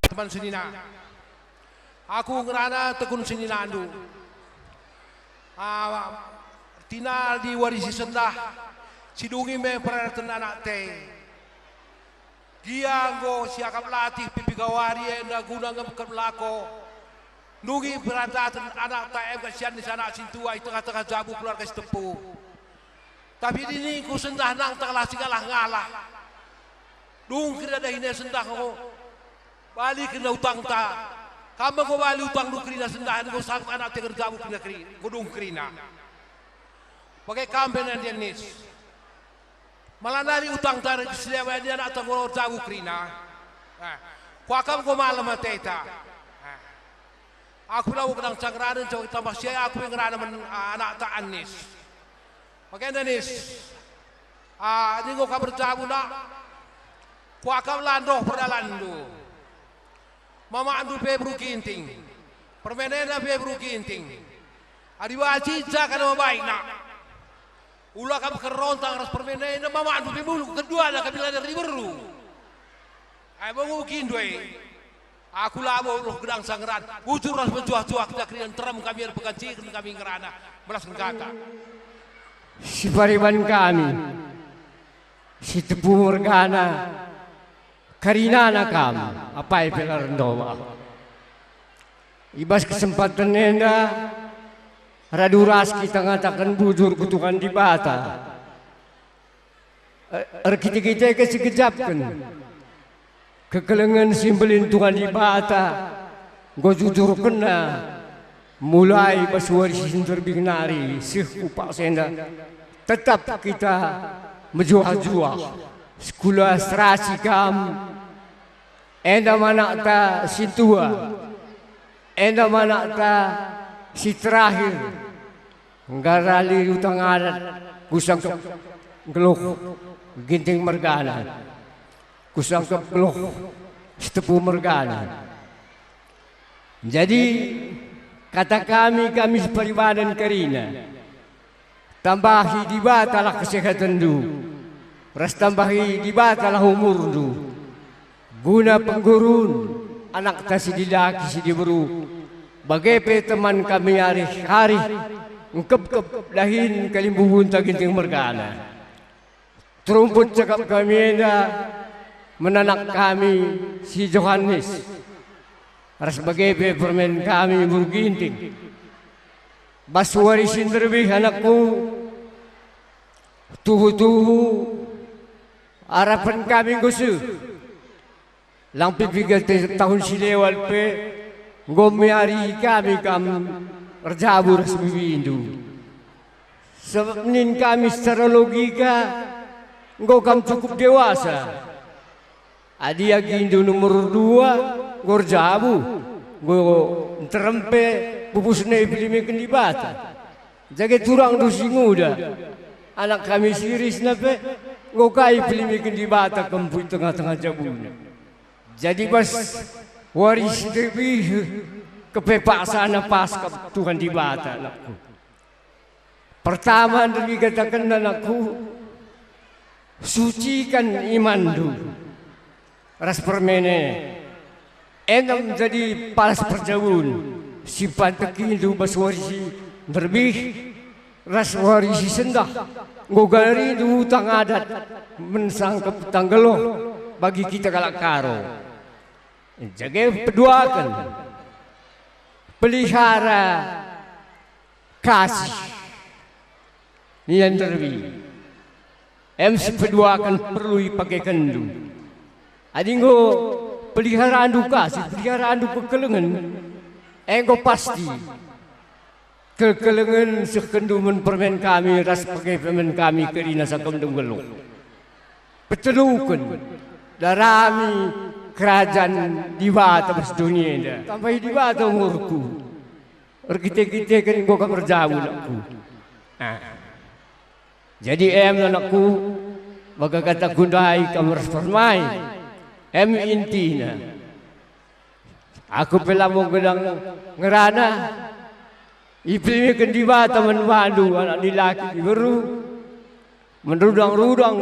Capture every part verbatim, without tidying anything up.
Teman senina. Aku ngerana tekun seninandu. Ah, ertina adi wari si sendah, si dungi me peradaten anak te. Gia enggo siakap latih piga-piga wari enda guna ngepkep lako. Nungi peradaten anak ta em kasian ni sanak sintua i tengah-tengah jabu keluarga si tepu. Tapi adi ningku sendah nang tengah si ngalah-ngalah. Dung kerina dahin e sendah enggo bali kerina utangta. Kam enggo bali utangndu kerina sendah enggo sangkep anak te erjabu kerina keri-, enggo dung kerina. Bage kam pe nandian Nis. Malah nari utangta ras si deban adi anakta enggo erjabu kerina. Eh, kuakap enggo malem ateta. Eh, aku labo gedang cangkeranen, coba tambah siai aku pe ngerana man, ah, anakta Anis. Bagenda Nis. Ah, adi enggo kam erjabu, Nak. Kuakap la ndoh perdalanndu. Mamakndu pe beru Ginting. Permenena pe beru Ginting. Adi banci ja kena baik, Nak. Ula kam kerontang ras permenena, mamakndu pe mulu keduana kami la diberu. Ai bangu kindu e. Aku labo roh gedang sanggeran, bujur ras mejuah-juah kita kerina nterem kami erpeganciken kami ngerana, melasken kata. Si pariban kami, si tepu mergana, karinana kam, apai pe la rendoma. I bas kesempaten enda, radu ras kita ngataken bujur ku Tuhan Dibata. E, erkite-kiteken si gejapken. Kekelengen si mbelin Tuhan Dibata, enggo jujurkenNa mulai bas wari si nterbih nari seh ku paksa enda. Tetap kita mejuah-juah, sekula serasi kam, enda me anakta si ntua, enda me anakta si terakhir, nggarali utang adat, kusangkep geluh Ginting mergana, kusangkep geluh si tepu mergana. Jadi, kata kami, kami si paribanen kerina, tambahi Dibatalah kesehatenndu, ras tambahi Dibatalah umurndu, guna penggurun anakta si dilaki si diberu, bage pe teman kami arih-arih engkepkep dahin kalimbubunta Ginting mergana. Terumput cakap kami enda man anak kami si Johanes, ras bage pe permen kami beru Ginting. Bas wari si nderbih anakku, tuhu-tuhu arapen kami enggo seh. Lang pe piga te-, tahun si lewat pe, enggo meari kami kam erjabu ras bibindu. Sebab nin kami secara logika, enggo kam cukup dewasa. Adi agindu nomor dua, enggo erjabu, enggo nterem pe pupusna ipelimeken Dibata. Jage turangndu si nguda, anak kami si irisna pe, enggo ka ipelimeken Dibata kempu i tengah-tengah jabuna. Jadi bas wari si nderbih kepe paksana Paskah Tuhan Dibata, anakku. Pertama nderbih katakenna, anakku, sucikan imanndu ras permen e. Enda menjadi palas perjabun si pantekindu bas wari si nderbih ras wari si sendah, enggo galindu utang adat mensangkep tanggeloh bagi kita kalak Karo. Jage peduaken, pelihara kasih nia nderbih. Em si peduaken perlu ipakekenndu. Adi enggo peliharandu kasih, peliharandu kekelengen, enggo pasti kekelengen sehkenndu man permen kami ras bage permen kami kerina sangkepndu nggeluh. Peteluken, darami kerajan Dibata bas doni enda. Tambahi Dibata umurku. Erkite-kiteken enggo kam erjabu, anakku. Ah. Jadi em, anakku, maka kataku ndai kam ras permai. Em intina. Aku pe labo gedang ngerana. Ipelimeken Dibata man bandu anak dilaki diberu, menrudang-rudang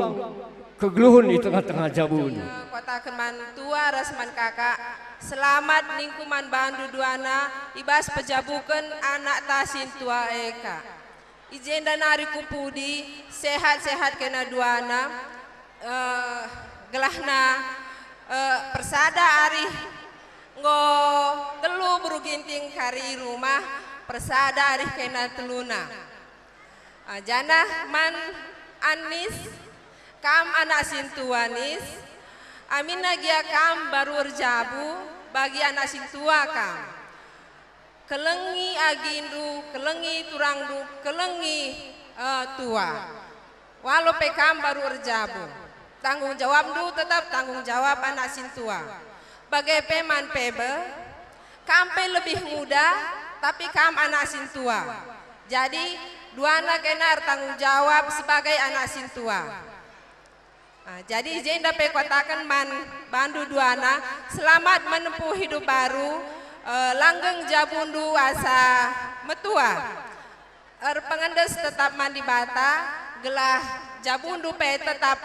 kegeluhen i tengah-tengah jabun. Kataken man tua ras man kakak, selamat ningku man bandu duana i bas pejabuken anakta sintua e ka. I jenda nari kupudi, sehat-sehat kena duana, eh, gelahna, eh, persada arih enggo telu beru Ginting kari rumah, persada arih kena teluna. Ah, janah man Anis, kam anak sintua Nis, aminna gia kam baru erjabu bagi anak sintua kam. Kelengi agindu, kelengi turangndu, kelengi, eh, tua. Walau pe kam baru erjabu, tanggung jawabndu tetap tanggung jawab anak sintua. Bage pe man Pebe, kam pe lebih muda, tapi kam anak sintua. Jadi, duana kena ertanggung jawab sebagai anak sintua. Ah, jadi i jenda pe kukataken man bandu duana, selamat menempuh hidup baru, eh, langgeng jabundu asa metua. Erpengendes tetap man Dibata, gelah jabundu pe tetap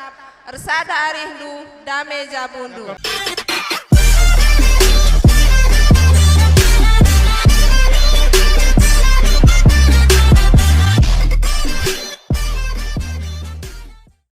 ersada arihndu, dame jabundu.